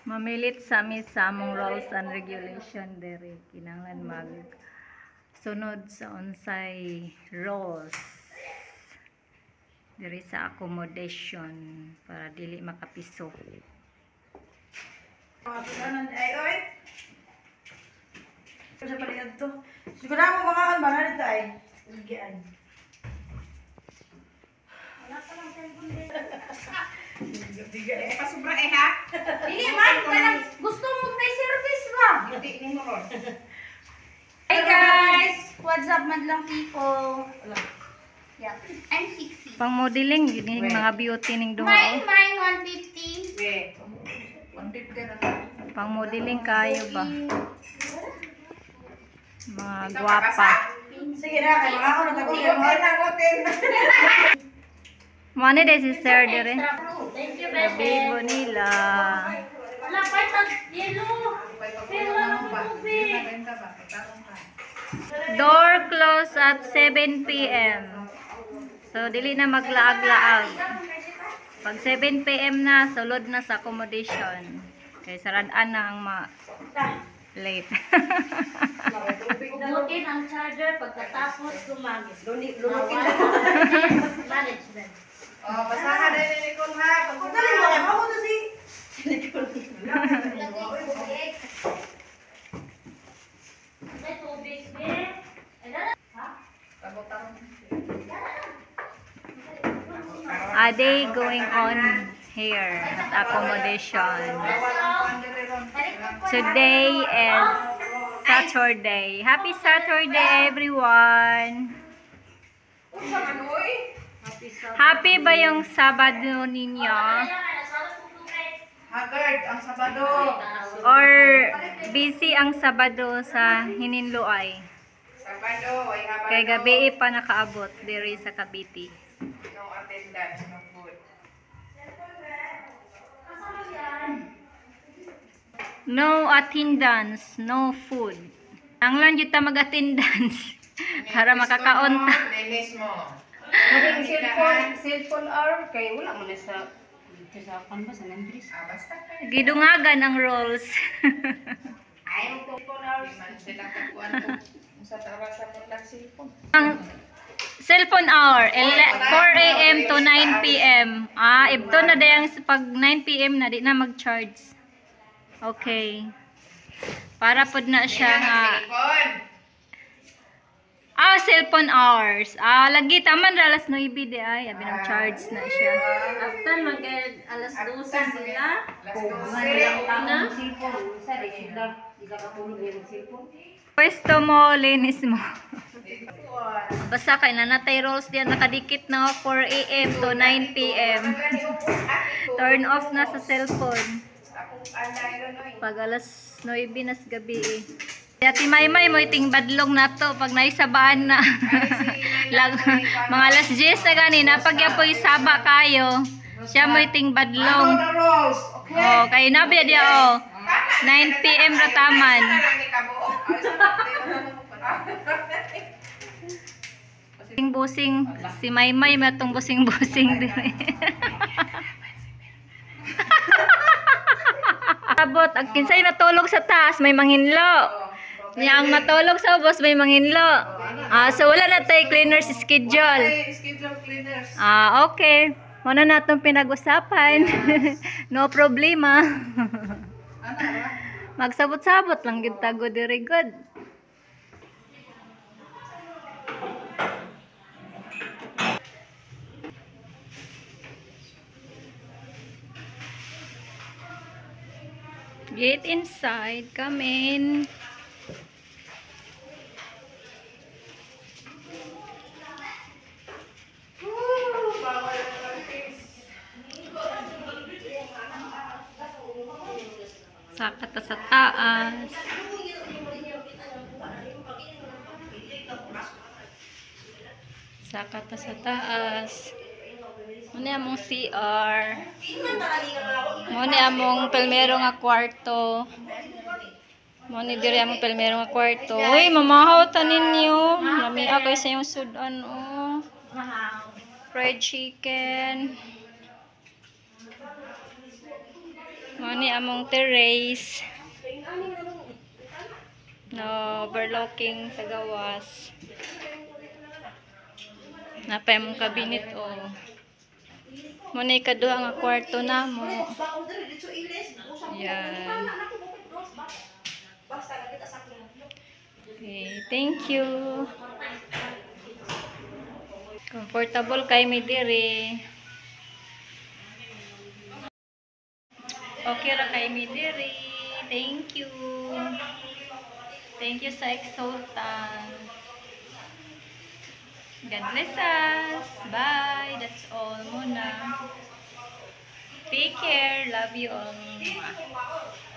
Mamilit sa mi sa among rules and regulation diri, kinahanglan mag sunod sa unsay rules diri sa accommodation para dili makapiso. Ay, oy. Sa paligid to. Siguro mo mga kan ba dito ay. Gian. Wala pa lang cellphone din. Biga eh. Pasubra eh ha. Dili man, kanang gusto mo may service ba? Hindi ni mo ron. Hi guys! What's up, madlang people? Yeah, I'm 60. Pang modeling yun yung mga beauty ning duha. Mine, Oh. mine, 150. We. 150 na. Pang modeling kayo ba? Mga gwapa. Sige na kay mga ako na tago. Hotel na hotel. Mo ni day si sir dire. Thank you, bebe. Bibo nila. Wala pa tag yellow. Pero wala pa tubig. Benta ba? Tarong ka. Door close at 7 p.m. So dili na maglaag-laag. Pag 7 p.m. na, sulod na sa accommodation. Kay saradaan na ang ma late. Hugutin ang charger pagkatapos gumamit. Lunukin. Management. Oh, basahan na ni Nicole ha. Pag Kung dali mo kay mo to si. May tubig, be. Ay, dala. Ha? A day going on here at accommodation. Today is Saturday. Happy Saturday, everyone! Unsa man oy? Happy ba yung Sabado ninyo? Haggard ang Sabado. Or busy ang Sabado sa Hininloay? Sabado ay habado. Kay gabi pa nakaabot diri sa Cavite. No attendance, no food. No attendance, no food. Ang lang jud ta mag-attendance para makakaon ta. Linis mo. Maging cellphone, cellphone hour kay wala man na sa dito sa kan ba sa Nandris. Ah, basta ka. Gidungagan ang rules. Cellphone hour. Di man sila kakuan ko. Unsa tara sa mo lang cellphone. Ang cellphone hour, 4 a.m. to 9 p.m. Ah, ibto na dayang pag 9 p.m. na di na mag-charge. Okay. Para pod na siya nga. Cellphone. Ah, cellphone hours. Ah, lagi taman ra alas 9 di ay, abi nang charge na siya. After mag alas 12 sila. Alas 12. Na? Cellphone, sa di sila di ka katulog yung cellphone. Pwesto mo, linis mo. Basta kay nanatay rolls diyan nakadikit na oh, 4 a.m. to 9 p.m. Turn off na sa cellphone. Pag alas 9 nas gabi eh. Ati Maymay mo iting badlong na to pag naisabaan na. Lag, mga alas 10 na gani napagyapoy saba kayo. Siya mo iting badlong. Ano na rolls? Okay. Oh, kay nabi dia oh. 9 p.m. rataman. Busing busing si Maymay matong busing busing dire. Abot ang kinsay natulog sa taas may manginlo. Niya ang matulog sa ubos may manginlo. Ah, so wala na tay cleaners schedule. Schedule cleaners. Ah, okay. Muna natong pinag-usapan. No problema. Magsabot-sabot lang gid tago diri good. Get inside. Come in. Saka ta sa taas. Saka ta sa taas. Muna among CR. Muna among pelmero nga kwarto. Muna diri among pelmero nga kwarto. Uy, mamahaw ta ninyo. Lami kay sa iyong sudan oh. Fried chicken. Mao ni among terrace. No, overlooking sa gawas. Naa pay among cabinet oh. Mao ni kaduha nga kwarto namo. Yan. Okay, thank you. Comfortable kay mi diri. Okay ra kay mi diri. Thank you. Thank you sa Exultan. God bless us. Bye. That's all muna. Take care. Love you all. Mwah.